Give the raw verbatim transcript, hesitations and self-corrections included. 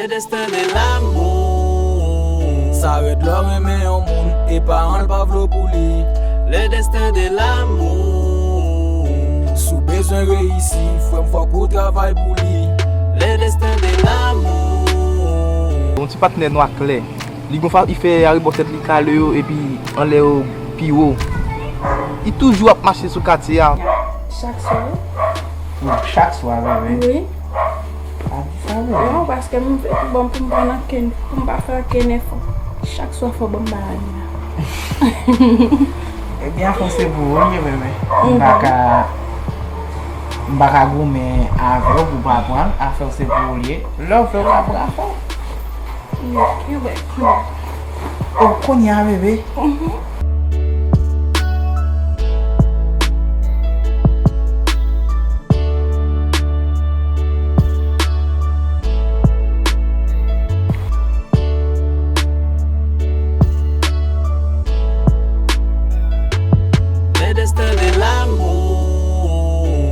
Le destin de l'amour. Sa rèd lè w renmen yon moun e paran l pa vle w pou li. Le destin de l'amour. Si w bezwen reyisi, frè m, fòk ou travay pou li. Le destin de l'amour. Yon ti patnè nwa klè. Li gon fa, li fè arebò tèt li kale yo epi anlè yo pi wo. Li toujou ap mache sou katye a. Chak swa, wi. Wi, chak swa, wi, wi. Wi. Pa di sa, wi. Non, paske m vle pou bon pou m pa nan ken, pou m pa fè okenn efò. Chak swa fò ban m maladi la. Ebyen, afè w se pou ou l ye, bebe. M pa ka, m pa ka goumen avè w pou w pa pran l. Afè w se pou ou l ye. Lè w vle w ka pran afè w. Yo, yo, wè, kounye a. Oh, kounye a, bebe. Mhm. Le destin de l'amour.